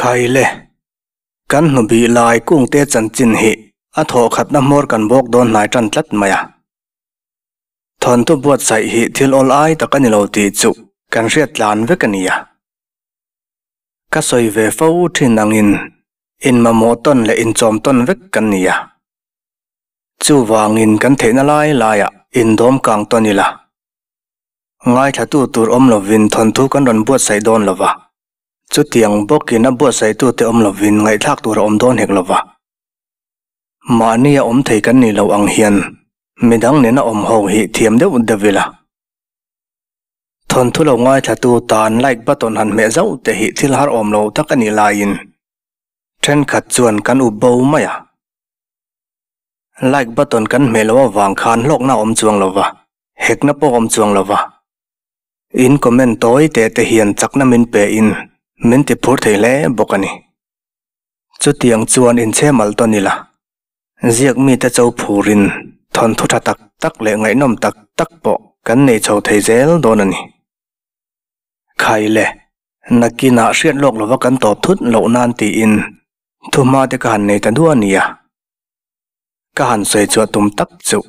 Khaile, kan hnubih lai kungte chanchin hi a thawhkhatna hmawr kan bawk dawn hnai tan tlat mai a. Thawnthu buatsaih hi thil awl ai tak a ni lo tih chu kan hriat tlan vek a nia. Ka sawi ve fo thin angin inmamawh tawn leh inchawm tawn vek kan ni a. Chuvangin kan theihna lai laiah indawm kang tawn ila. Ngaithlatu tur awm lovin thawnthu kan rawn buatsaih dawn lova. Chutiang bawkin a buatsaihtute awm lovin ngaihthlak tur a awm dawn hek lova. Mahnia awm thei kan nih loh ang hian midang nena awm ho hi thiam deuh deuh ila. Thawnthu lo ngaithlatu tan like button han hmeh zauh te hi thil har awm lo tak a nih laiin thenkhat chuan kan up bo mai a. Like button kan hmeh loh avang khan hlawkna a awm chuang lova, hekna pawh a awm chuang lova. In comment tawi teh te hian chakna min pe in min ti phur thei hle bawk a ni. Chutiang chuan inchhe mal tawn ila, ziak mite cho phurin thawnthu tha tak tak leh ngaihnawm tak tak pawh kan nei chho thei zel dawn a ni. Khai le, nakinah hriat lawk lova kan tawp thut loh nan tiin thuhma te ka han nei ta duah a nia. Ka han sawi chhuah tum tak chu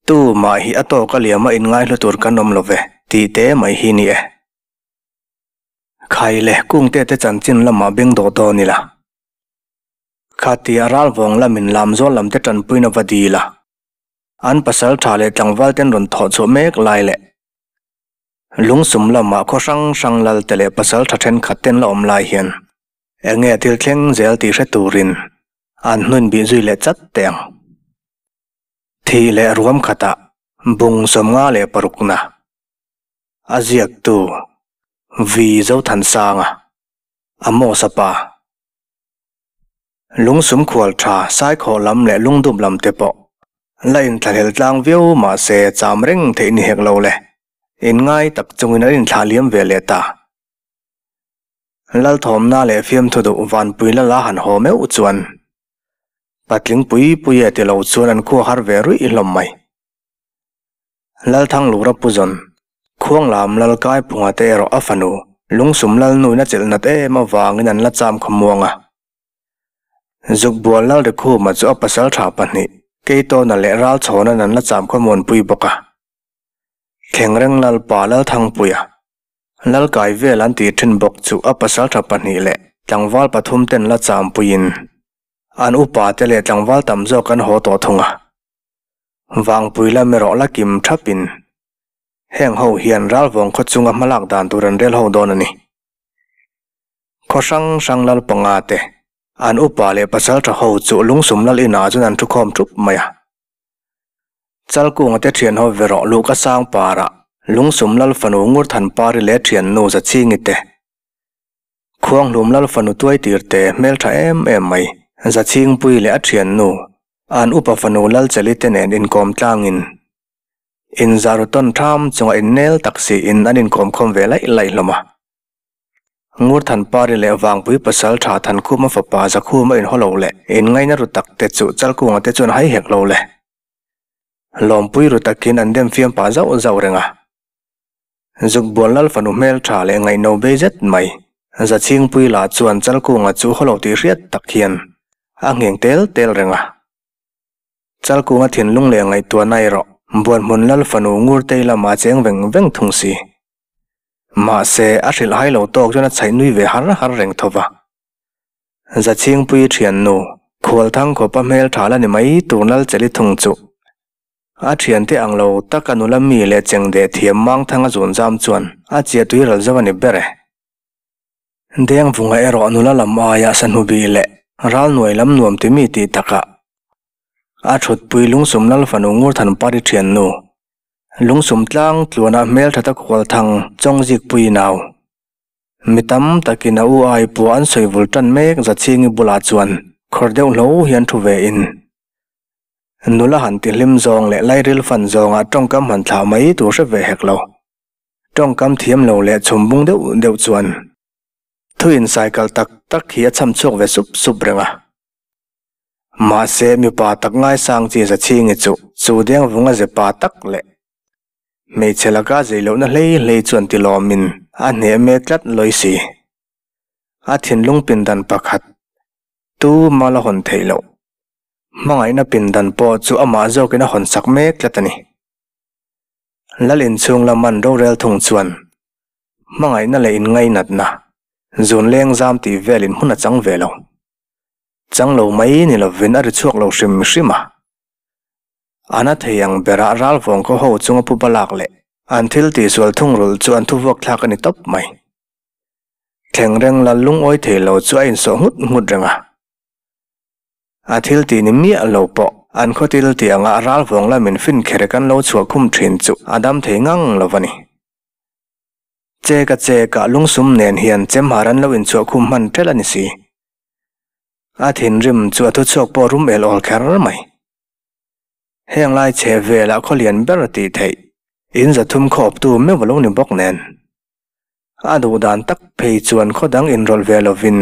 tu mah hi a tawk a liama inngaihlu tur kan awm lo ve tih te mai hi ni e. Khai leh kungte te chanchin lamah beng dawh dawn ila. Khatia ralvawng lamin lamzawl lam te tanpuina va dil a. An pasal tha leh tlangval ten rawn thawh chhuah mek lai leh lungsum lamah khaw hrang hrang lal te leh pasal tha thenkhat ten la awm lai hian eng nge thil thleng zel tih hre turin an hnun bih zui leh chat teh ang. Thih leh ruam khatah bung 56 na. A ziaktu Vi Zothansanga, Amos-a pa. Lungsum khual tha Saikhawh lam leh Lungdup lam te pawh la inthlahlel tlang viau mahse cham reng theih ni hek lo le, inngai tak chungin an inthlah liam ve leh ta. Lalthawmna leh fiamthu duh Vanpui lala han haw meuh chuan patling pui pui e ti lo chuan an khua har ve ruih hlawm mai. Lalthanglura pu zawn, Khuanglam Lalkaiphunga te erawh a fanu, Lungsum Lalnuin a chelh nat em avangin an la cham khawmuang a. Zukbual Lalrikhuma chu a pasal tha pahnih, Keitawna leh Ralchhawna'n an la cham khawmuanpui bawk a. Thengreng Lalpa Lalthangpuia, Lalkai vel an tih thin bawk chu a pasal tha pahnih leh tlangval pathum ten la champuiin an upa te leh tlangval tam zawk an haw tawh thung a. Vangpui lam erawh la kim thapin heng ho hian ralvawng khaw chunga hmalak dan tur an rel ho dawn a ni. Khaw hrang hrang lal panga te, an upa leh pasal tha ho chu lungsum lal inah chuan an thukhawm thup mai a. Chalkunga te thian ho ve rawh luhka sang parah lungsum lal fanu Ngurthan Pari leh thiannu Zachhingi te, Khuanghlum lal fanu tuai tir te hmeltha em em mai Zachhingpui leh a thiannu An upa fanu Lalcheli te nen inkawm tlangin inzar tawn tham chunga innel tak siin an inkawmkhawm ve laih laih hlawm a. Ngurthanpari leh Vangpui pasal tha Thankhuma fapa Zakhuma inhaw lo leh inngaina ru tak te chu Chalkunga te chuan hai hek lo le. Lawmpui ru takin an dem fiam pah zauh zauh reng a. Zukbual Lal fanu hmel tha leh ngaihno bei zet mai, Zachhingpui lah chuan Chalkunga chu haw lo tih hriat tak hian a ngheng tel tel reng a. Chalkunga thinlung leh ngaihtuahna erawh Buanhmun Lal fanu Ngurtei lamah cheng veng veng thung si. Mahse, a hrilh hai lo tawk chuan a chhaih nui ve har har reng tho va. Zachhingpui thiannu, Khualthang khawpa hmel tha la ni mai tur Lal Cheli thung chu A thiante ang lo tak a nula mi leh cheng deh thiam Mangthanga zun zam chuan a chiah tui ral zo a ni ber e. Dengvunga erawh nula lam aia sahnu bih leh ral nuai lam nuam ti mi tih takah a thutpui lungsum lal fanu Ngurthanpari thiannu lungsum tlang tluana hmeltha ta Khualthang Chawngzikpui nau mi tam takin a u ai pawh an sawi vul tan mek Zachhingi bulah chuan khawr deuh hlo hian thu ve in Nula han ti hlim zawng leh lairil fan zawngah tawngkam han thlah mai tur hre ve hek lo. Tawngkam thiam lo leh chhum bung deuh deuh chuan thu insaikal tak tak hi a chham chhuak ve sup sup reng a. Mahse, mipa tak ngaisang chi Zachhingi chu chu deng vunga ze pa tak leh hmeichhe laka zei lohna hlei hlei chuan ti lawmin a hneh mek tlat lawi si. A thinlung pindan pakhat tu mal a hawn theih loh. Hmangaihna pindan pawh chu amah zawkin a hawn sak mek tlat a ni. Lal inchhung lam an rorel thung chuan hmangaihna leh inngainatna zun leng zam tih velin hmun a chang ve lo. Chang lo mai ni lovin a ri chhuak lo hrim hrim a. A na thei ang berah ralvawng khaw ho chunga pu balak leh an thil tihsual thungrulh chu an thuvuak thlak a ni tawp mai. Thleng reng lal lungawi thei lo chu a insawh nghut nghut reng a. A thil tih ni miah lo pawh an khaw til tih anga ralvawng lamin fin kher kan lo chhuah khum thin chu a dam thei ngang lo a ni. Che ka che kah lungsum nen hian chemhar an lo inchhuah khum hman ṭhelh a ni si. A thinrim chu a thuchhuak pawh rum el awl kher mai. Heng lai chhe velah khaw lian ber tih theih in zathum khawptu meuh a lo ni bawk nen. A duh dan tak phei chuan khaw dang inrawlh ve lovin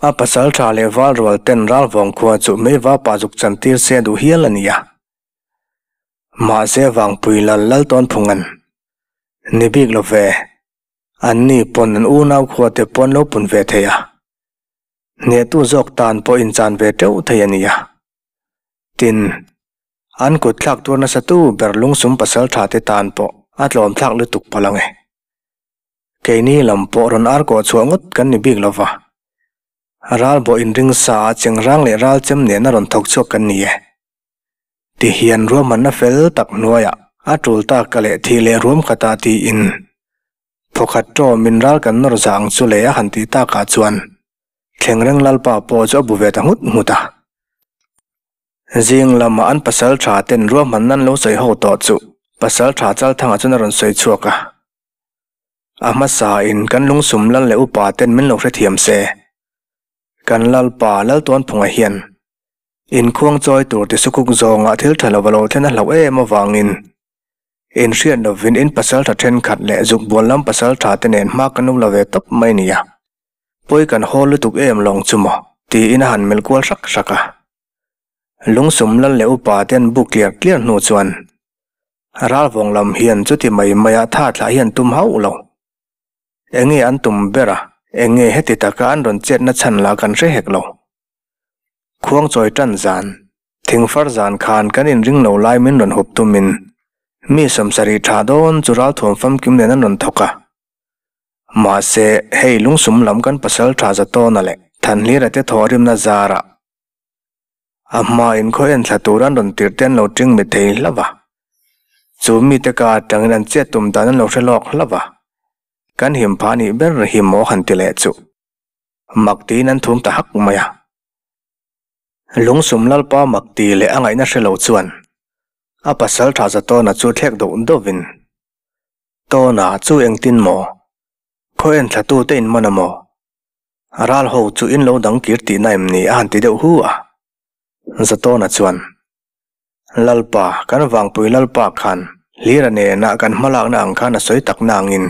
a pasal tha leh val rual ten ralvawng khua chu meiva pa zuk chan tir se a duh hial a ni a. Mahse vangpui lal lal tawn phung an ni bik lo ve. Anni pawn an unau khua te pawn lo pun ve thei a. Hnehtu zawk tan pawh inchan ve teuh thei a ni a. Tin, an kut thlak tur nasa tu ber lungsum pasal tha te tan pawh a tlawm thlak lutuk palh ang e. Keini lam pawh rawn ar kawh chhuah ngawt kan ni bik lo va. Ral bawh inring sa a chengrang leh ral chem nena rawn thawk chhuak kan ni e. Tihian ruahmanna fel tak hnuaiah a tul tak ka leh thih leh ruam khatah tiin Thawkhat ṭaw min ral kan nawr zah ang chu le a han tih takah chuan Thlengreng Lalpa pawh chu a bu ve ta nghut nghut a. Zing lama an pasal ṭha ten ruahmanna an lo sawi ho tawh chu pasal ṭha Chalthanga chuan a rawn sawi chhuak a. A hmasa in kan lungsum lal leh upa ten min lo hrethiam se. Kan Lalpa Laltuanphunga hian inkhuang chawi tur tisukuk zawngah thil ṭha lo a lo thlen a hlauh em avangin Inhriat lovin in pasaltha thenkhat leh zukbual lam pasaltha te nen hma kan lo la ve tawp mai nia. Pawi kan haw lutuk em lawng chu maw? tiin a han melh kual hrak hrak a. Lungsum lal leh upa te an buk tliar tliar hnu chuan ralvawng lam hian chuti mai maia tha thlah hi an tum hauh lo. Enge an tum ber a, enge heti taka an rawn chetna chhan lah kan hre hek lo. Khuangchawi tan zan, thingfar zan khan kan inring lo lai min rawn hup tumin mi sawmsarih tha dawn chu ralthuam famkim nen an rawn thawk a. Mahse, hei lungsum lam kan pasal tha za tawna leh Thanhlira te thawhrimna zarah a hma inkhawi en thla tur an rawn tirh te an lo ting mi thei hlauh a. Chu mite ka atangin an chiat tum dan an lo hre lawk hlauh a. Kan him phah nih ber hi maw han ti leh chuh. Mak tiin an thum ta hak mai a. Lungsum Lalpa mak ti leh a ngaihna hre lo chuan a pasal tha za Tawna chu thlek doh dohvin, Tawna, chu engtin maw? Khaw en thla tute in man a maw? Ral ho chu in lo dang kir tihna em ni a han ti deuh hu a. Zatawna chuan, Lalpa, kan vangpui Lalpa khan Hlira nena kan hmalakna ang khan a sawi tak nangin,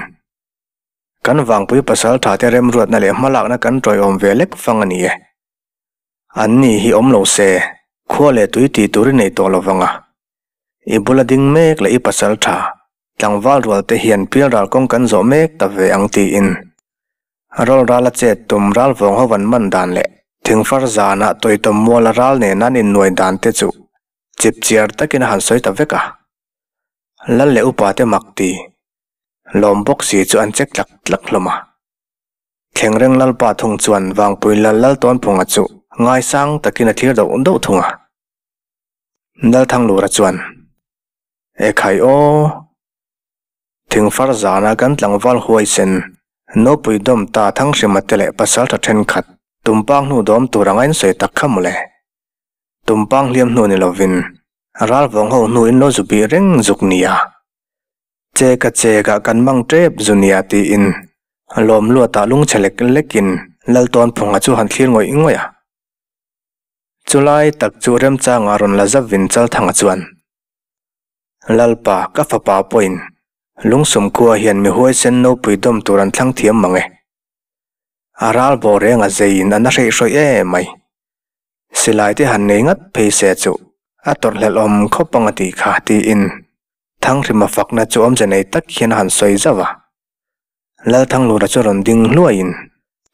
Kan vangpui pasal tha te remruatna leh hmalakna kan tawiawm ve lek fang a ni e. An ni hi awm lo se, khua leh tui tih tur i nei tawh lo vang a. I bula ding mek leh i pasal tha, tlangval rual te hian pialral kawng kan zawh mek ta ve ang tiin rawlral a chet tum ral vawng ho an man dan leh thingfar zanah tawitawm muala ral nena an innuai dan te chu chipchiar takin a han sawi ta vek a. Lal leh upa te mak ti. Lawm bawk si chu an check tlak tlak hlawm a. Thlengreng Lalpa thung chuan Vangpui Lal Laltawnphunga chu ngaisang takin a thlir doh doh thung a. Lalthanglura chuan, Ekhai aw! Thingfar zana kan tlangval huaisen, Nopui dawm ta Thanghrima te leh pasaltha thenkhat tumpang hnu dawm tur anga in sawi tak kha mawle. Tumpang hliam hnu ni lovin ralvawng ho hnu in lo zu bih reng zuk nia. Che ka che ka kan mang tep zu nia tiin lawm luatah lungchhe lek lekin Laltawnphunga chu han thlir ngawih ngawih a. Chulai tak chu remchanga rawn la zavin Chalthanga chuan, Lalpa, ka fapa pawhin lungsum khua hian mi huaisen nopui dawm tur an thlang thiam mang e. A ral bawh reng a zeiin a na hreihhrawih em mai. Silai te han nei ngat phei se chu a tawrhhlelh awm khawp ang a tih kha tiin Thanghrima fakna chu awmze nei tak hian a han sawi zauh a. Lalthanglura chu rawn ding hluaiin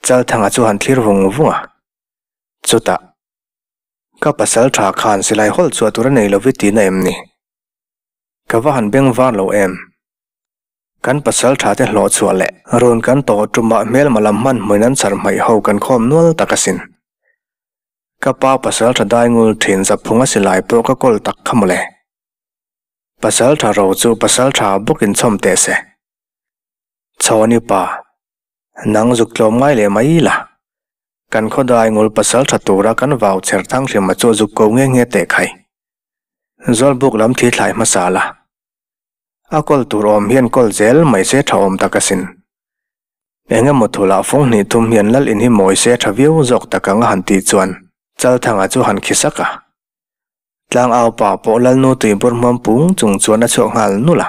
Chalthanga chu han thlir vung vung a. Chutah, Ka pasal tha khan silai hawlh chhuah tur a nei lo vi tihna em ni? Ka va han beng var lo em? Kan pasal tha te hlawh chhuah leh run kan tawh tumah hmelma lam hman hmuin an chhar hmaih ho kan khawm nual tak asin. Ka pa pasal tha dai ngul thin zaphunga silai pawh ka kawl tak kha mawle. Pasal tha ro chu pasal tha bawk in chhawm teh se. Chhawni pa, nang zuk tlawm ngai leh mai la. Kan khawdai ngul pasal tha tura kan vau cher thang hrima chu zuk ko nge nge teh khai. Zawlbuk lam thi thlai hmasa la. A kawl tur awm hian kawl zel mai se tha awm tak asin. Eng emaw thulah fung hnih thum hian lal in hi mawi se tha viau zawk tak ang a han tih chuan Chalthanga chu han khi sak a. Tlangau pa pawh Lalnu tuibur hmuam pung chung chuan a chhuak nghal nulh a.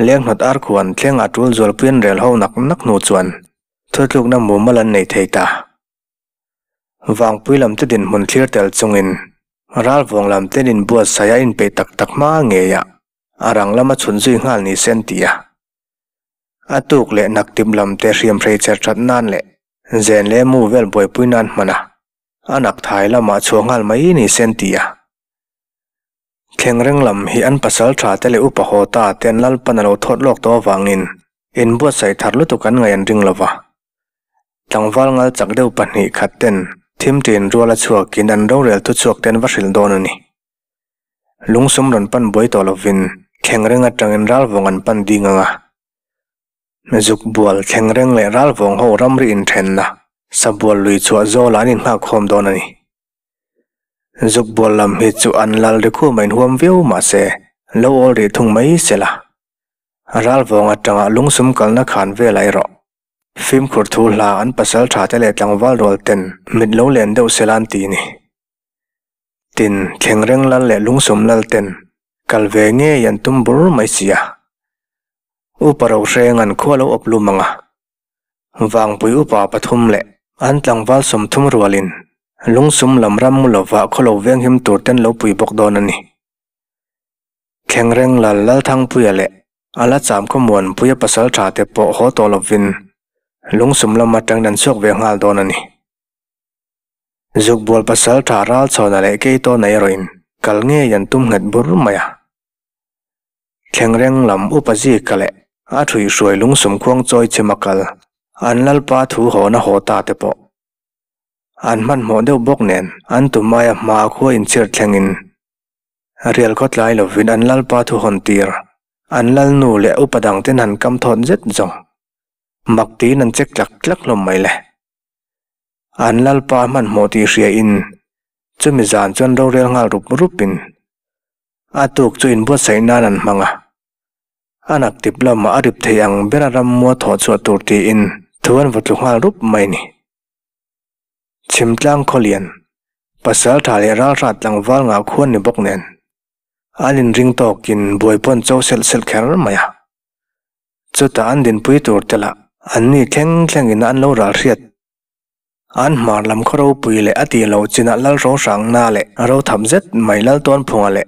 Lenghnawt arkhuan thleng a tul zualpuiin rel ho nak nak hnu chuan thutlukna mumal an nei thei ta. Vangpui lam te dinhmun thlir tel chungin Ralvawng lam ten inbuatsaih a inpeih tak tak hma ngei a, a rang lama chhun zui nghal ni se an ti a. A tuk leh naktip lam te hriamhrei cher that nan leh zen leh mu vel buaipui nan hman a, a nak thai lamah chhuah nghal mai ni se an ti a. Thleng reng lam hi an pasal tha te leh upa haw ta te an Lalpan a lo thawt lawk tawh avangin inbuatsaih thar lutuk an ngaih an ring lo va. Tlangval ngal chak deuh pahnih khat ten thim ṭin rual a chhuakin an rorel thuchhuak te an va hrilh dawn a ni. Lungsum rawn pan buai tawh lovin thleng reng atangin ralvawng an pan ding ang a. Zuk bual thleng reng leh ralvawng ho ramri inthenna sabual lui chhuah zawlah an innghakhawm dawn a ni. Zuk bual lam hi chu an lal ri khum a inhuam viau mahse lo awl rih thung mai se la. Ralvawng atanga lungsum kalna khan velah erawh Fimkhur thu hla an pasal tha te leh tlangval rual ten mit lo len deuh sela an ti ni. Tin, Thlengreng lal leh Lungsum lal ten kal ve ngei an tum bur mai si a. Upa Rohreng an khua lo awp lum ang a. Vangpui upa pathum leh an tlangval 30 rualin Lungsum lam ram mu lova khaw lo venghim tur ten lo pui bawk dawn a ni. Thlengreng lal Lalthangpuia leh A la cham khaw muanpuia pasal tha te pawh haw tawh lovin lungsum lam atangin an chhuak ve nghal dawn a ni. Zukbual pasal tha Ralchhawna leh Keitawna erawhin kal ngei an tum nghet bur mai a. Thlengreng lam upa Zika leh a thuihhruai lungsum khuang chawi chima kal an lalpa thu hawna haw ta te pawh an hmanhmawh deuh bawk nen an tum aia hma khua inchhir thlengin Rial khaw tlai lovin an lalpa thu hawn tir, an lalnu leh upa dangten han kam thawt zet zawng. Mak tiin an check tlak tlak hlawm mai le. An lalpa hmanhmawh tih hria in chumi zan chuan rorel nghal rup rup in a tuk chu inbuatsaih nan an hmang a. A naktip lamah a rip thei ang bera rammua thawh chhuah tur tiin thu an va tlu nghal rup mai ni. Chhimtlang Khawlian, pasal tha leh ralhrat tlangval ngah khuan ni bawk nen, an inring tawkin buai pawn cho selh selh kher mai a. Chutah an dinpui tur te lah an ni thleng thlengin an lo ral hriat. An hmar lam khaw ropui leh a tih loh chinah lal ro hrangna leh ro thap zet mai lal tawn phunga leh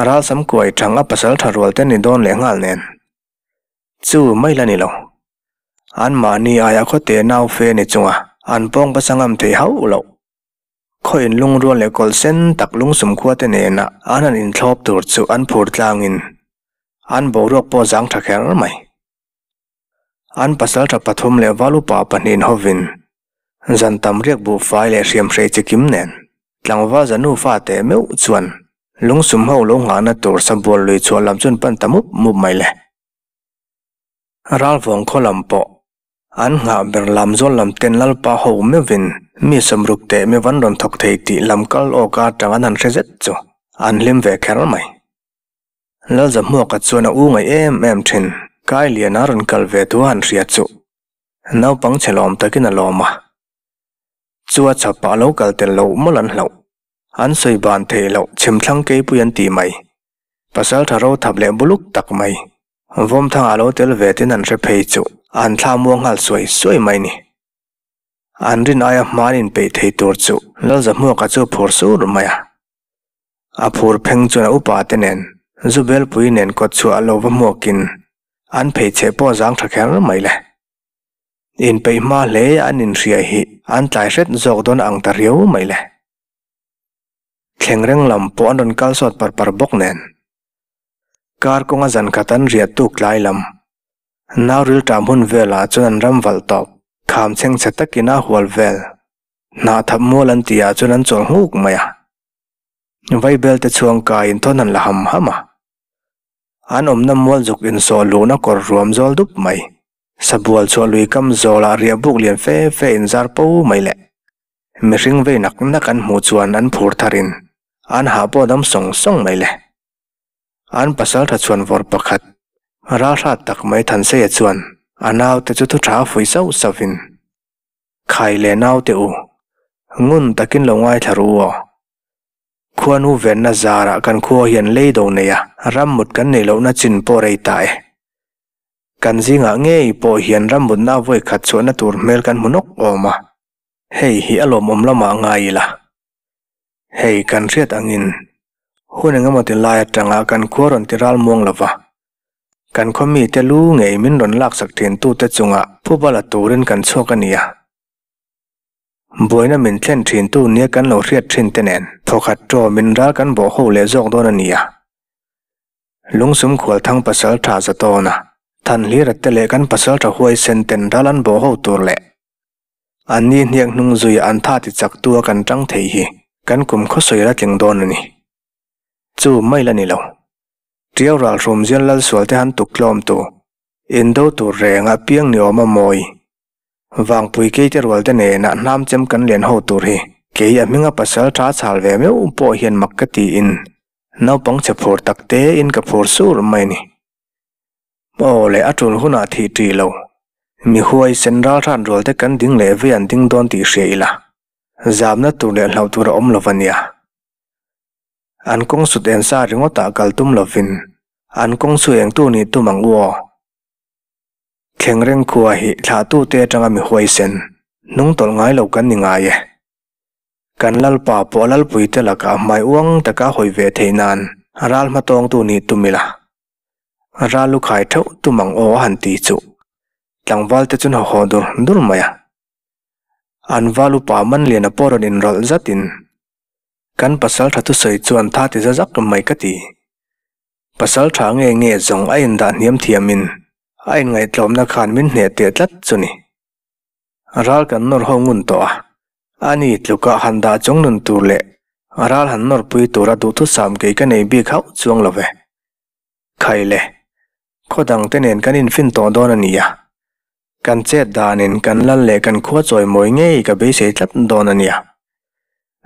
ralsam kuai thang a pasal tha rual te ni dawn leh nghal nen. Chu mai la ni lo. An mahni aia khawte nau fe ni chunga an pawng pasa ngam thei hauh loh. Khaw inlungrual leh kawlh sen tak lungsum khua te nena an han inthlawp tur chu an phur tlangin an boruak pawh zang tha kher mai. An pasal tha pathum leh val upa pahnihin hovin zan tam riak buhfai leh hriamhrei chi kim nen tlangval za nufa teh meuh chuan lungsum ho lo nghahna tur sabual lui chhuah lam chu an pan ta mup mup mai le. Ralvawng khaw lam pawh an nghah ber lam zawl lam ten Lalpa ho meuhin mi sawmruk teh meuh an rawn thawk thei tih lam kal awk atang an han hre zet chu an hlim ve kher mai. Lalzahmuaka chuan a u ngaih em em thin Kailiana rawn kal ve thu a han hria chu naupang chhe lawm takin a lawm a. Chu a chhapah a lo kal tel loh mawlh an hlauh. An sawi ban theih loh chhimthlang keipui an ti mai. Pasal tha ro thap leh buluk tak mai. Vawmthanga lo tel ve ten an hre phei chu an thla muang nghal suai suai mai ni. An rin aia hmaan inpeih thei tur chu Lalzahmuaka chu phur sur mai a. A phur pheng chuan a upa te nen Zubelpui nen kawt chhuah lo va hmuakin an pheichheh pawh zang tha kher mai le. Inpeih hma hle an inhria hi an tlai hret zawk dawn ang ta riau mai le. Thleng reng lam pawh an rawn kal sawt par par bawk nen. Kar kawnga zan khat an riah tuk tlai lam. Nau rilṭam hun velah chuan an ram valh tawp, kham chhengchhe takin a hual vel. Hnahthap mual an tihah chuan an chawl nghuk mai a. Vaibel te chhuang kaiin thawn an la ham ham a. An awmna mual zuk insawh luhna kawr ruam zawl dup mai. Sabual chhuah lui kam zawlah riah buk lian fe fe inzar po mai le. Mihring vei nak nak an hmuh chuan an phur tharin an hah pawh dam sawng sawng mai le. An pasal tha chhuan vawr pakhat ralhrat tak mai Thanseia chuan a naute chu thu tha fuih sauh sauhin, Khai leh naute u, ngun takin lo ngaithla ru aw. Khuanu venna zarah kan khua hian lei do nei a, rammut kan neih lohna chin pawh rei ta e. Kan zingah ngei pawh hian rammutna vawi khat chhuahna tur hmel kan hmu nawk awm a, hei hi a lawmawm lamah ngai ila. Hei kan hriat angin hun engemaw ti lai atanga kan khua rawn ti ral muang lova, kan khaw mite lu ngei min rawn laksak thintute chungah phuba la turin kan chhuak a ni a. Buaina min thlen thintu nia kan lo hriat thinte nen thawkhat ṭaw min ral kan bawh ho leh zawk dawn a ni a. Lungsum khualthang pasal tha za tawn a, Thanhlira te leh kan pasal tha huaisen ten ral an bawh ho tur leh an ni hniak hnung zuia an tha ti chak tu a kan tang thei hi kan kum khawsawi la tling dawn a ni. Chu mai la ni lo. Tiau ral hrum zial lalsual te han tuk tlawm tu, indo tur reng a piang ni awm a mawi. Vangpui keite rual te nena hnam chem kan lian ho tur hi kei a hminga pasal tha chhal ve meuh pawh hian mak ka tiin Naupang chhe phur tak te in ka phur sur mai a ni. Aw leh a tul hunah thih ṭih lo. Mi huai sen ralhran rual te kan ding leh vei an ding dawn tih hria ila. Zamna tur leh hlauh tur a awm lo va nia. An kawng sut en sa ringawtah kal tum lovin an kawng chu eng tur nih tum ang u aw. Thleng reng khua hi thlahtute atanga mi huaisen hnung tawlh ngai lo kan ni ngai e. Kan Lalpa pawh Lalpuite lakah hmai uang taka hawi ve theih nan ral hmatawngtu nih tum ila. Ral lu khai theuh tum ang aw a han ti chuh. Tlangval te chuan haw haw dur dur mai a. An val upa Manliana pawh rawn inrawlh zatin, Kan pasal tha thusawi chuan tha ti za zak mai ka ti. Pasal tha nge nge zawng a indah hniam thiamin a inngaihtlawmna khan min hneh teh tlat chu ni. Ral kan nawr ho ngun tawh a, ani tluka han dah chung nun tur leh ral han nawrpui tura duhthusam kei ka nei bik hauh chuang lo ve. Khai le, khaw dangte nen kan infin tawh dawn a nia. Kan chet danin kan lal leh kan khua chawimawi ngei ka beisei tlat dawn a nia.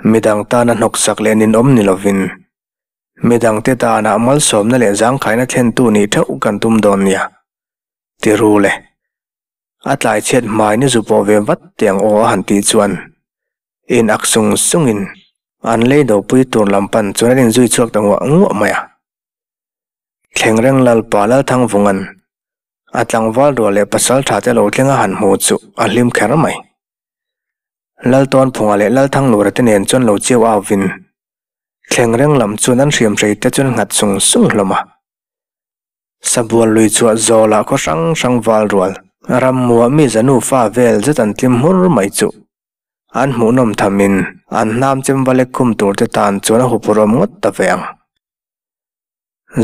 Midang tana hnawksak leh ninawm ni lovin, midangte danah malsawmna leh zangkhaina thlentu nih theuh kan tum dawn nia. Ti ru le. A tlai chhiat hmai ni zu pawh ve vat teh ang aw a han tih chuan in ak sung sungin an lei dopui tur lam pan chuan an inzui chhuak ta nguah nguah mai a. Thleng reng Lalpa Lalthangvunga'n a tlangval rual leh pasal tha te lo thleng a han hmu chu a hlim kher mai. Laltawnphunga leh Lalthanglura te nen chuan lo chiau auvin thleng reng lam chuan an hriamhrei te chuan nghat sung sung hlawm a. Sabual lui chhuah zawlah khaw hrang hrang val rual, rammuah mi zanu fa vel zet an tlim hmur mai chuh. An hmuhnawm thamin an hnam chem va lek khum tur te tan chuan a huphurhawm ngawt ta ve ang.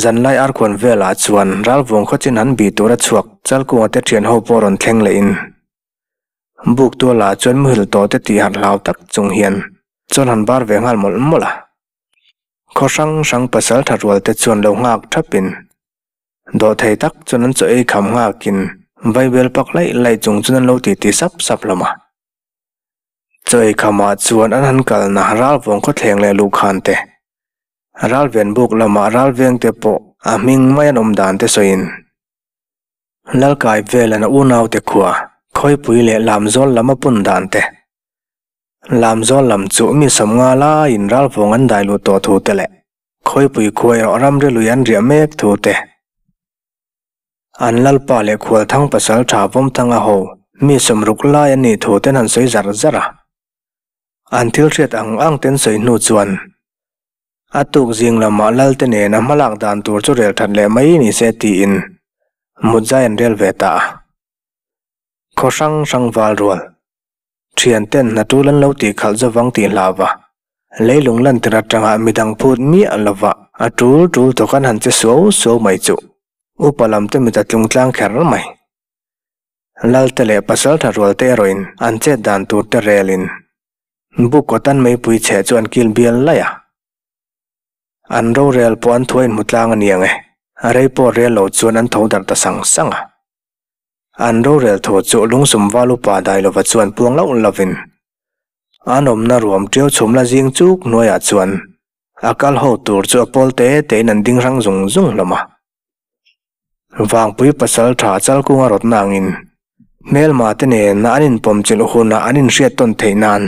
Zanlai arkhuan velah chuan ralvuang khaw chin han bih tura chhuak Chalkunga te thian ho pawh rawn thleng lehin buk tualah chuan muhil tawh te tih harh hlau tak chung hian chuan han bar ve nghal mawlh mawlh a. Khaw hrang hrang pasal tha rual te chuan lo nghak thapin dawhthei tak chuan an chaw ei kham nghakin vaibel pak laih laih chung chuan an lo titi sap sap hlawm a. Chaw ei khamah chuan an han kalna ralvawng khawthleng leh luhkhan te, ralvenbuk lamah ralveng te pawh a hming mai an awm dan te sawiin Lalkai velan a unaute khua Khawipui leh Lamzawl lam a pun dan te, Lamzawl lam chu mi sawmnga laiin ralvawng an dai luh tawh thu te leh khawipui khua erawh ramri lui an riah mek thu te, an lalpa leh khualthang pasal tha Vawmthanga ho mi sawmruk lai an nih thu ten han sawi zar zar a. An thil hriat ang ang ten sawi hnu chuan a tuk zing lamah lalte nena hmalak dan tur chu rel that leh mai ni se tiin mutzai an rel ve ta a. Khaw hrang hrang val rual. Thian ten hna tul an lo tih khalh zavang tih hlau va, leilung lantir atanga midang phut miah lova a tul tul tawk an han che suau suau mai chuh. Upa lam te mit a tlung tlang kher mai. Lalte leh pasaltha rual te erawhin an chet dan tur te relin buk kawt an meipui chheh chu an kil bial laih a. An rorel pawh an thuain hmu tlang a niang e, a rei pawh rel lo chuan an tho darh ta sang sang a. An rorel thu chu lungsum val upa Dailova chuan puang loh lovin an awmna ruam ṭiau chhum la zing chuk hnuaiah chuan a kal ho tur chu a pawl te tein an ding hrang zung zung hlawm a. Vangpui pasal tha Chalkunga rawtna angin hmelma te nen an inpawmchilh hunah an inhriat tawn theih nan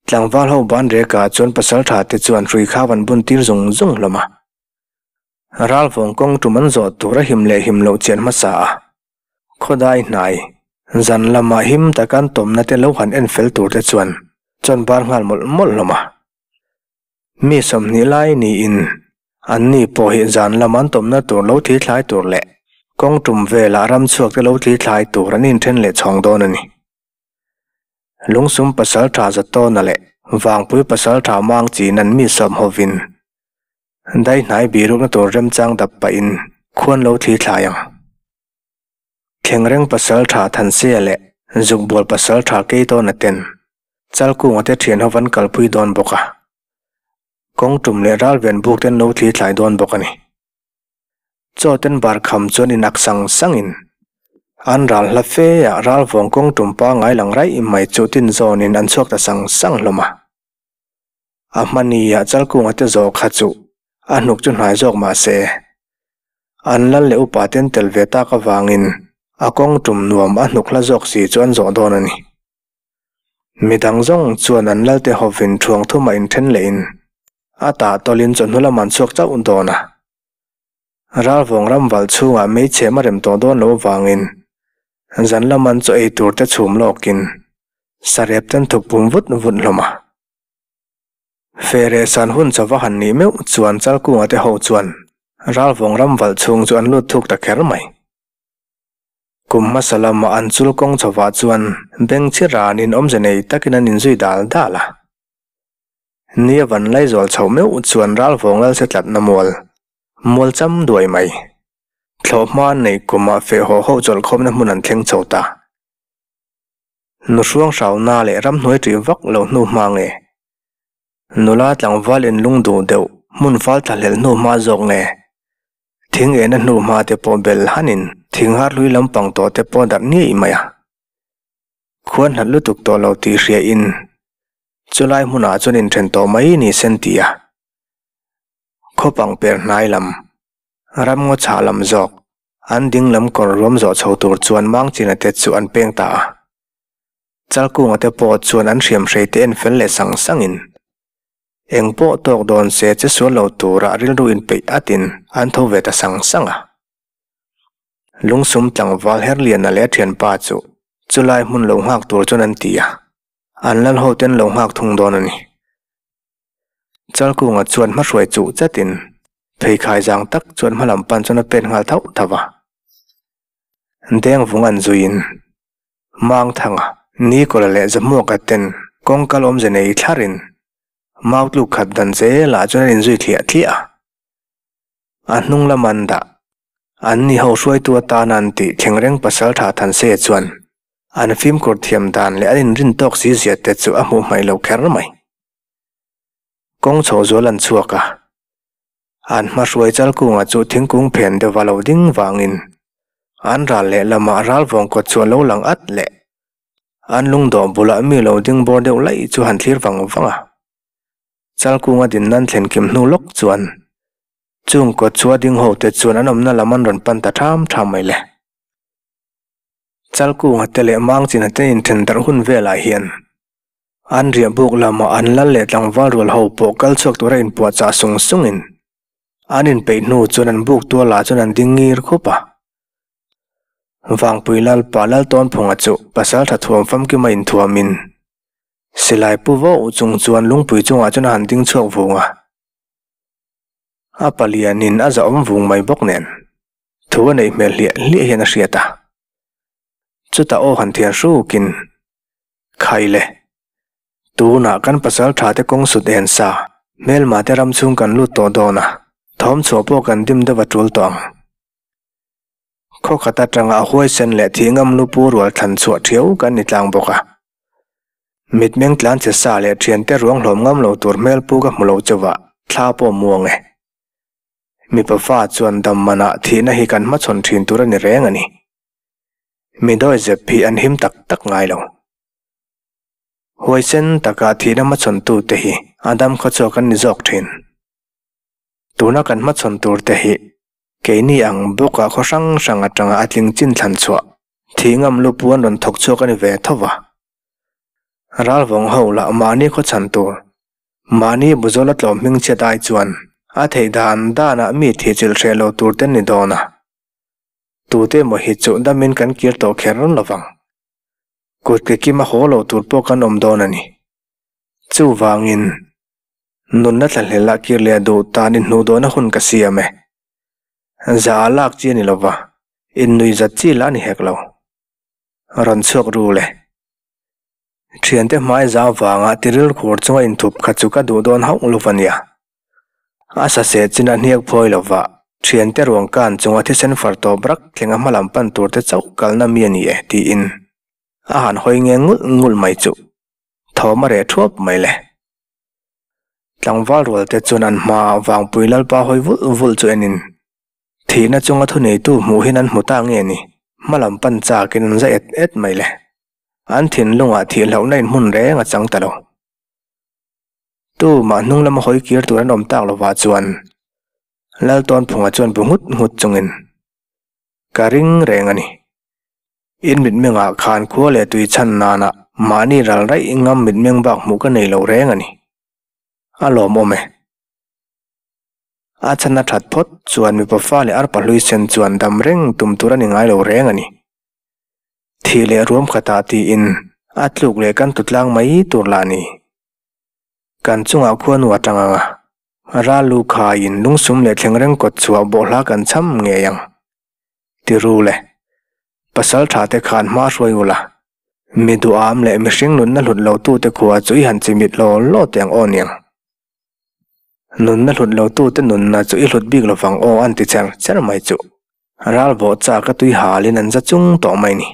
Tlangval ho ban rekah chuan pasaltha te chuan hrui kha van bun tir zung zung hlawm a. Ralvawng kawng tum an zawh tur a him leh him loh chian hmasa a. Khawdai hnai, zan lamah him taka an tawmna te lo han en fel tur te chuan chawn bar nghal mawlh mawlh hlawm a. Mi 20 lai niin an ni pawh hi zan lama an tawmna tur lo thli thlai tur leh kawng tum velah ramchhuak te lo thli thlai tur an inthen leh chhawng dawn a ni. Lungsum pasaltha Zatawna leh Vangpui pasaltha Mang chin an mi sawm hovin dai hnai birukna tur remchang dap pahin khuan lo thli thlai ang. Thengreng pasaltha Thanseia leh Zukbual pasaltha Keitawna ten Chalkunga te thian ho an kalpui dawn bawk a. Kawngtum leh Ralven buk ten lo thli thlai dawn bawk a ni. Chaw ten bar kham chuan in ak sang sangin an ral hla fe ah ral vawng kawng tum pangai lang raih mai chu tin zawnin an chhuak ta sang sang hlawm a. A hmani ah Chalkunga te zawh kha chu a hnuk chu hnai zawk mah se an lal leh upa ten tel ve tak avangin a kawng tum nuam a hnuk hla zawk si chu an zawh dawn a ni. Midang zawng chuan an lal te hovin thuang thumah inthen lehin a tah tawlin chawhnu lam an chhuak chauh dawn a. Ralvawng ram valh chhungah meichhem a rem tawh dawn lo avangin zan lam an chaw ei tur te chhum lawkin sarep ten thuk pum vut vut hlawm a. Feh san hun chauva han nih meuh chuan Chalkunga te ho chuan Ralvawng ram valh chhung chu an lut thuk ta kher mai. Kum hmasa lama an chul kawng chauhah chuan bengchhi ranin awmze nei takin an inzui dal dal a. Nia van Laizawl chhoh meuh chuan Ralvawng lal se tlatna mual, mual cham duai mai. Thlawh hma an neih kumah feh haw ho chawlhkhawmna hmun an thleng chho ta. Nuhruang hrauna leh ramhnuai ṭih vak lo hnu hma nge? Nula tlangval inlung duh deuh hmun fal thlahlel hnu hma zawk nge? Thing ena hnu hma te pawh bel hanin thing har hlui lampang tawh te pawh darh niaih mai a. Khuan hlat lutuk tawh lo tih hria in chulai hmunah chuan inthen tawh mai ni sen ti a. Khawpang per hnai lam, ramngaw chhah lam zawk, an ding lam kawr ruam zawh chho tur chuan Mangchina te chu an peng ta a. Chalkunga te pawh chuan an hriam hrei te en fel leh sang sangin eng pawh tawk dawn se che sual lo tura rilru inpeih atin an tho ve ta sang sang a. Lungsum tlangval Herliana leh a thianpa chu chulai hmun lo nghak tur chuan an ti a, an lal ho ten lo nghak thung dawn a ni. Chalkunga chuan hmahruai chuh chatin pheikhai zang tak chuan hmalam pan chuan a pen nghal thauh thauh a. Dengvung an zuiin Mangthanga, Nikola leh Zahmuaka ten kawngkal awmze nei thlarin Mautluk khat dan zelah chuan an inzui thliah thliah a. A hnung lam an dah. An ni ho hruaitu atana an tih thleng reng Pasaltha Thanseia chuan an fimkhur thiam dan leh an inrin tawk si zia te chu a hmuh hmaih lo kher mai. Kawng chho zual an chhuak a. An hmahruai Chalkunga chu thingkung phen deuh a lo ding vangin an ral leh lamah ralvawng kawt chu a lo lang at leh. An lungdawh bulah mi lo ding bawr deuh laih chu han thlir vang vang a. Chalkunga din nan thlen kim hnu lawk chuan chung kawt chu a ding ho te chuan an awmna lam an rawn pan ta tham tham mai le. Chalkunga te leh Mangchina te inthen darh hun velah hian an riah buk lamah an lal leh tlangval rual ho pawh kal chhuak tura inpuahchah sung sungin an inpeih hnu chuan an buk tualah chuan an ding ngir khup a. Vangpui Lalpa Laltawnphunga chu pasaltha thuam famkima inthuamin Silai pu vauh chung chuan lungpui chungah chuan a han ding chhuak vung a. A palianin a zahawm vung mai bawk nen thu a neih hmel hliah hliah hian a hriat a. Chutah aw han thian hrukin, Khai le! Tunah kan pasaltha te kawng sut en sa, hmelma te ram chhung kan lut tawh dawn a, thawm chhuah pawh kan dim deuh a tul tawh ang. Khaw khat atanga a huaisen leh thih ngam lu pu rual thlan chhuah thiau kan ni tlang bawk a. Mitmeng tlan che sa leh thiante ruang hlawm ngam lo tur hmel pu ka hmu lo chauh a, thla pawh muang e. Mipa fa chuan dam manah thihna hi kan hmachhawn thin tur a ni reng a ni. Mi dawi zep hi an him tak tak ngai lo. Huaisen taka thihna hmachhawn tute hi a dam khawchhuak an ni zawk thin. Tuna kan hmachhawn tur te hi keini ang bawkah khaw hrang hrang atanga a tling chin thlan chhuah thih ngam lu pu an rawn thawk chhuak a ni ve tho va. Ralvawng ho lah mahni khaw chhan tur, mahni buzawla tlawm hming chhiat ai chuan a theih dan danah mi thih chilh hreh lo tur te ni dawn a. Tute emaw hi chu damin kan kir tawh kher lovang. Kut ke kima haw lo tur pawh kan awm dawn a ni. Chuvangin. Nunna thlahlel ah kir leh a duh tan in hnuh dawhna hun ka siam e. Za a lak chi a ni lova, in nui zat chi lah a ni hek lo. Rawn chhuak ru le. Thiante hmai za vanga tiril khur chunga inthup kha chu ka duh dawn hauh lova nia. A saseh chin a hniak phawi lova, thiante ruang kan chunga thisen far tawp rak thleng a hmalam pan tur te chauh kalna mi a ni e tiin a han hawi nge ngulh ngulh mai chuh. Thawm a reh thuap mai le. Tlangval rual te chuan an hma Vangpui Lalpa hawi vulh vulh chu enin thihna chunga thuneitu hmuh hian an hmu ta nge ni, hma lam pan chakin an za et et mai le. An thinlungah thih hlauhna in hmun reng a chang ta lo. Tu mah hnung lama hawi kir tur an awm tak lovah chuan Laltawnphunga chuan bu nghut nghut chungin ka ring reng a ni. In mitmengah khan khua leh tui chhan nana mahni ral raih ngam mitmeng bak hmuh ka nei lo reng a ni. A lawmawm e. A chhan a that phawt chuan mipa fa leh arpa hlui sen chuan dam reng tum tur a ni ngai lo reng a ni. Thih leh ruam khatah tiin a tluk leh kan tutlang mai tur lah ni. Kan chungah khuanu a tang ang a, ral lu khaiin lungsum leh thleng reng kawt chhuah bawhhla kan cham ngei ang. Ti ru le. Pasal tha te khan hma hruai ula. Mi duham leh mihring nunna hlut lo tu te khua chu i han chimit law law teh ang aw niang. Nunna hlut lo tu te nunna chu i hlut bik lovang aw an ti cher cher mai chu. Ral vawh chak a tui halin an za chung tawh mai ni.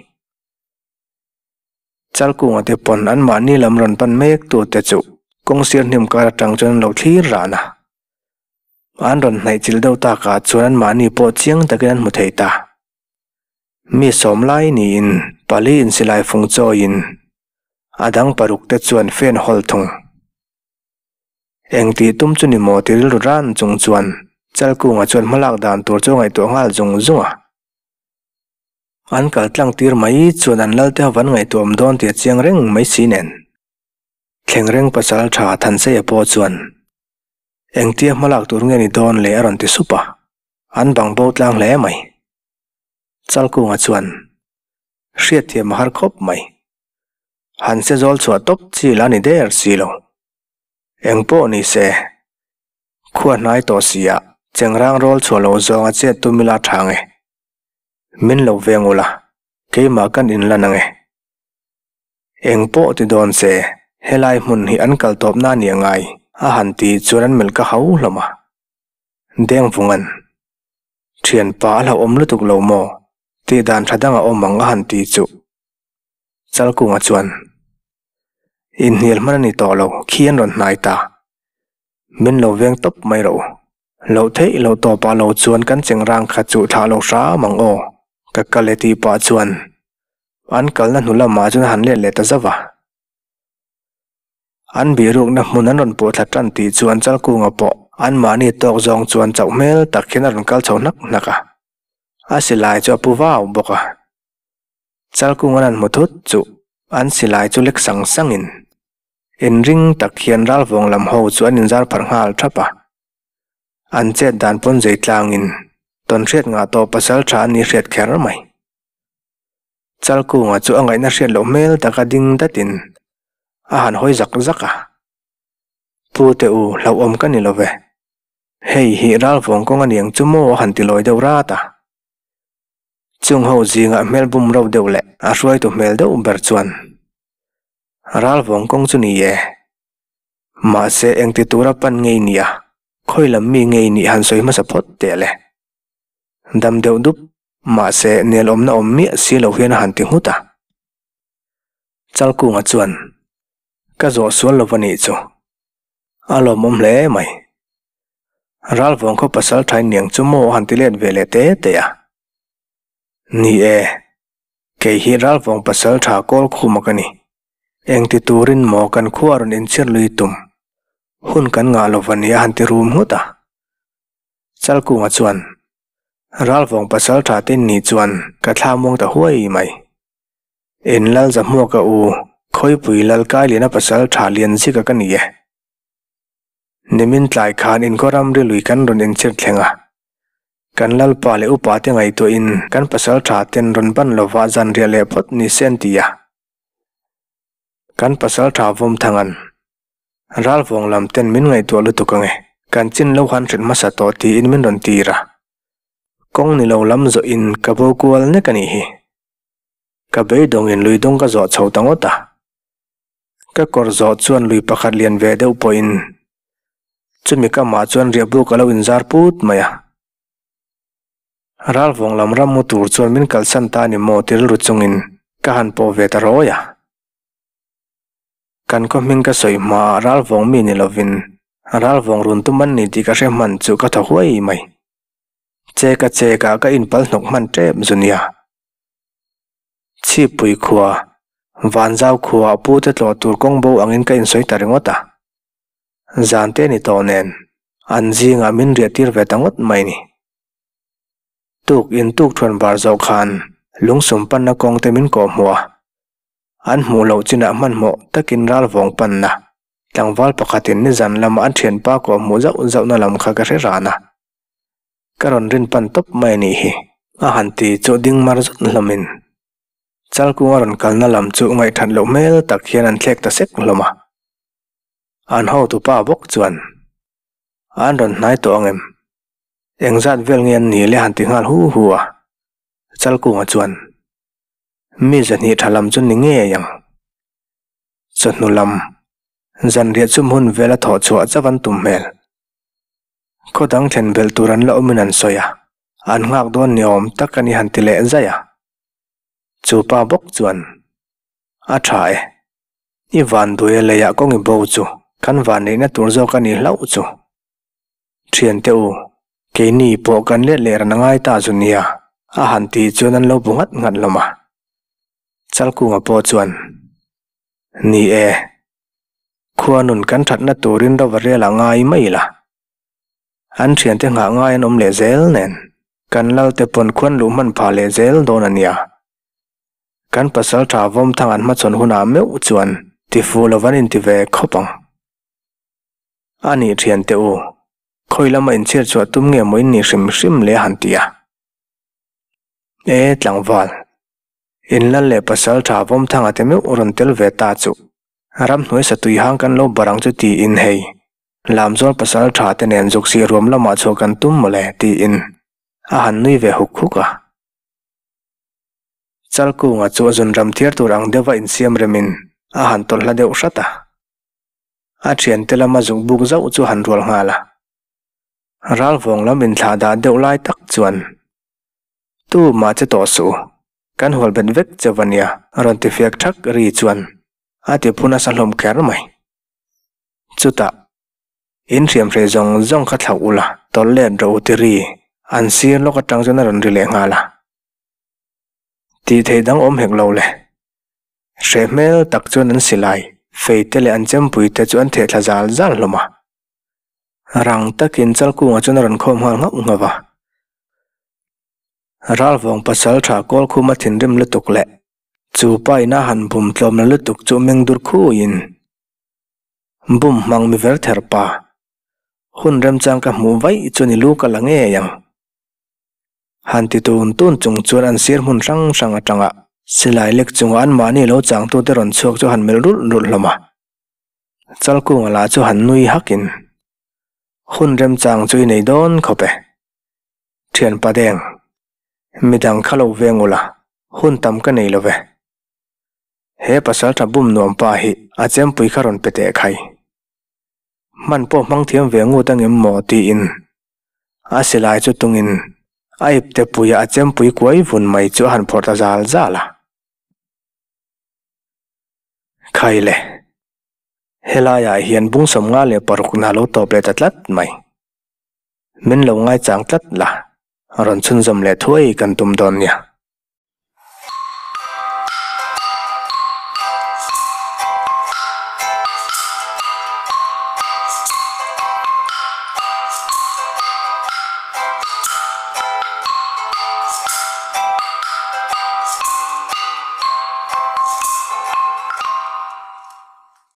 Chalkunga te pawn an mahni lam rawn pan mek tu te chu kawngsir hnim kar atang chuan an lo thlir ran a. An rawn hnaih chilh deuh takah chuan anmahni pawh chiang takin an hmu thei ta. Mi sawm lai niin pali in silai fung chawiin a dang paruk te chuan fan hawl thung. Eng tih tum chu ni maw ti rilru ran chung chuan Chalkunga chuan hmalak dan tur chu a ngaihtuah nghal zung zung a. An kal tlang tir mai chuan an lalte ho van ngaihtuah awm dawn tih a chiang reng mai si nen. Thleng reng pasal tha Thanseia pawh chuan Engtia hmalak tur nge ni dawn le a rawn ti sup a, an bang bo tlang hle mai. Chalkunga chuan hriatthiam a har khawp mai. Han se zawl chhuah tawp chi la ni der si lo. Eng pawh ni se, khua hnai tawh si ah chengrang rawl chhuah lo zawng a chet tum ila tha nge. Min lo veng ula, keimah kan inlan ange. Eng pawh ti dawn se, helai hmun hi an kal tawp na nia ngai, a han ti chuan an melh ka hau hlawm a. Dengvunga'n, Thianpa a hlauhawm lutuk lo maw? Tih dan tha dang a awm ang a han ti chuh. Chalkunga chuan, Inhnial hman a ni tawh lo, khi an rawn hnai ta. Min lo veng tawp mai rawh u. Loh theih loh tawpah lo chuan kan chengrang kha chu thlah lo hram ang aw, ka kal e tih pah chuan an kalna hnu lamah chuan a han let leh ta zauh a. An bihrukna hmun an rawn pawh thla tan tih chuan Chalkunga pawh anmahni tawk zawng chuan chauh hmel tak hian a rawn kal chho hnak hnak a. A silai chu a pu vau bawk a. Chalkunga an hmu thut chu an silai chu lek sang sangin Inring tak hian ralvawng lam ho chu an inzar pharh nghal thap a. An chet dan pawn zei tlangin tawnhriat ngah tawh pasal tha an ni hriat kher mai. Chalkunga chu a ngaihna hriat loh hmel taka ding datin a han hawi zak zak a. Pu te u, hlauhawm ka ni lo ve. Hei hi ralvawng kawng a niang chu maw a han ti lawi deuh rat a. Chung ho zingah hmel bum rauh deuh leh a hruaitu hmel deuh ber chuan Ralvawng kawng chu ni e. Mahse engti tura pan ngei nia, khawi lam mi ngei nih han sawi hmasa phawt teh le. Dam deuh dup, mahse nel awmna awm miah si lo hian a han ti nghut a. Chalkunga chuan, Ka zawh sual lo va nih chu. A lawmawm hle mai. Ralvawng khaw pasal thain niang chu maw a han ti let ve leh te te a. Ni e, kei hi Ralvawng pasal tha Kawlkhuma ka ni. Engti turin maw kan khua rawn inchhir lui tum? Hun kan ngah lo va ni a han ti rum nghut a. Chalkunga chuan, Ralvawng pasal tha te ni chuan ka thla muang ta huai mai. En lal zahmuak a u, Khawipui lal Kailiana pasal tha lian zika ka ni e. Nimin tlai khan inkhaw ramri lui kan rawn inchhir thleng a. Kan lalpa leh upa te ngaihtuahin kan pasal tha ten rawn ban lova zanriah leh phawt ni se an ti a. Kan pasal tha vawm thangan ralvawng lam ten min ngaihtuah lutuk ange, kan chin lo han hrilh hmasa tawh tiin min rawn tir a. Kawng ni lo lam zawhin ka bo kual nek a nih hi. Ka beidawngin lui dawng ka zawh chho ta ngawt a. Ka kawr zawh chuan lui pakhat lian ve deuh pawhin chumi kamah chuan riahbuk a lo inzar put mai a. Ralvawng lam ram mu tur chuan min kalsan ta a ni maw ti rilru chungin ka han pawh ve ta rawi a. Kan khaw hming ka sawi hmaah ralvawng mi ni lovin ralvawng run tum an ni tih ka hre hman chu ka thaw huai mai. Cheka chekah ka inpal hnawk hman tep zu nia. Chhippui khua, Vanzau khuaah pute tlawh tur kawng bo angin ka insawi ta ringawt a. Zan te ni tawh nen, an zingah min riah tir ve ta ngawt mai ni. Tuk in tuk thuan bar zawh khan lungsum panna kawng te min kawh hmuh a. An hmuh loh chinah hmanhmawh takin ralvawng panna tlangval pakhatin nizan lama an thianpa kawh hmuh zauh zauhna lam kha ka hre ran a. Ka rawn rin pan tawp mai a nih hi. A han ti chu ding mar zut hlawmin Chalkung a rawn kalna lam chu ngaihthat loh hmel tak hian an thlek ta sek hlawm a. An hotupa bawk chuan an rawn hnai tawh ang em? Engzat vel nge an ni le han ti nghal hu hu a. Chalkunga chuan mi zahnih tha lam chu ni ngei ang. Chawhnu lam zanriah chum hun vela thawh chhuah chauh an tum hmel. Khaw dang thlen belh tur an la awmin an sawi a, an nghak dawn ni awm tak a ni han ti leh zaih a. Chu pa bawk chuan, A tha e, i vanduai a leiah kawng i bo chu kan vanneihna tur zawk a ni hlauh chu. Thiante u, keini pawh kan let leh ran a ngai ta zu nia, a han tih chuan an lo bu nghat nghat hlawm a. Chalkunga pawh chuan, Ni e, Khua nun kan thatna turin rova rial a ngai mai la. An thiante nghah ngai an awm leh zel nen, kan lalte pawn khuan luh hman phah leh zel dawn a nia. Kan pasal tha vawmthang an hmachhawn hunah meuh chuan tifuh lo an inti ve khawp ang. A nih thiante u, khawi lama inchhiar chhuah tum nge maw in nih hrim hrim le a han ti a. E tlangval, in lal leh pasal tha vawmthanga te meuh rawn tel ve ta chuh. Ramhnuai satui hang kan lo bar ang chu tiin hei, Lamzawl pasal tha te nen zuk sih ruam lamah chhuah kan tum mawle tiin a han nui ve huk huk a. Chalkunga chu a zun ram thiar tur ang deuha insiam remin a han tawlh hla deuh hrat a. A thiante lama zuk buk zauh chu a han rual nghal a. Ralvawng lam inthlah dah deuh lai tak chuan Tu mah che tawh suh u, Kan hual bet vek che va nia, a rawn ti fiak thak ri chuan a ti phu nasa hlawm kher mai. Chutah, in hriamhrei zawng zawng kha thlauh ula, tawlh let rawh u ti ri, an sir lawk atang chuan a rawn ri leh nghal a. Tih theih dang awm hek lo le. Hreh hmel tak chuan an silai, fei te leh an chempui te chu an theh thla zal zal hlawm a. Rang takin Chalkunga chuan a rawn khawm nghal nghauh nghauh a. Ralvawng pasal tha Kawlkhuma thinrim lutuk leh chu pa ina han bum tlawmna lutuk chu meng dur khuiin bum hmang mi ver ther pa hun remchang ka hmuh vaih chu ni lu ka la ngei ang. Han ti tun tun chung chuan an sir hmun hrang hrang atanga silai lek chunga anmahni lo changtute rawn chhuak chu han melh rulh rulh hlawm a. Chalkunga lah chu han nui hakin hun remchang chu i nei dawn khawp e. Thianpa deng. Midang kha lo veng ula, hun tam ka nei lo ve. He pasaltha bum nuam pa hi a chempui kha rawn pe teh khai. Hman pawh hmang thiam ve ngut angem maw tiin a silai chu tungin a ipte puia a chempui kuai vun mai chu a han phawrh ta zal zal a. Khai le, helaiah hian bung 56 na lo tawp leh ta tlat mai. Min lo ngaichang tlat la, rawn chhunzawm leh thuai kan tum dawn nia.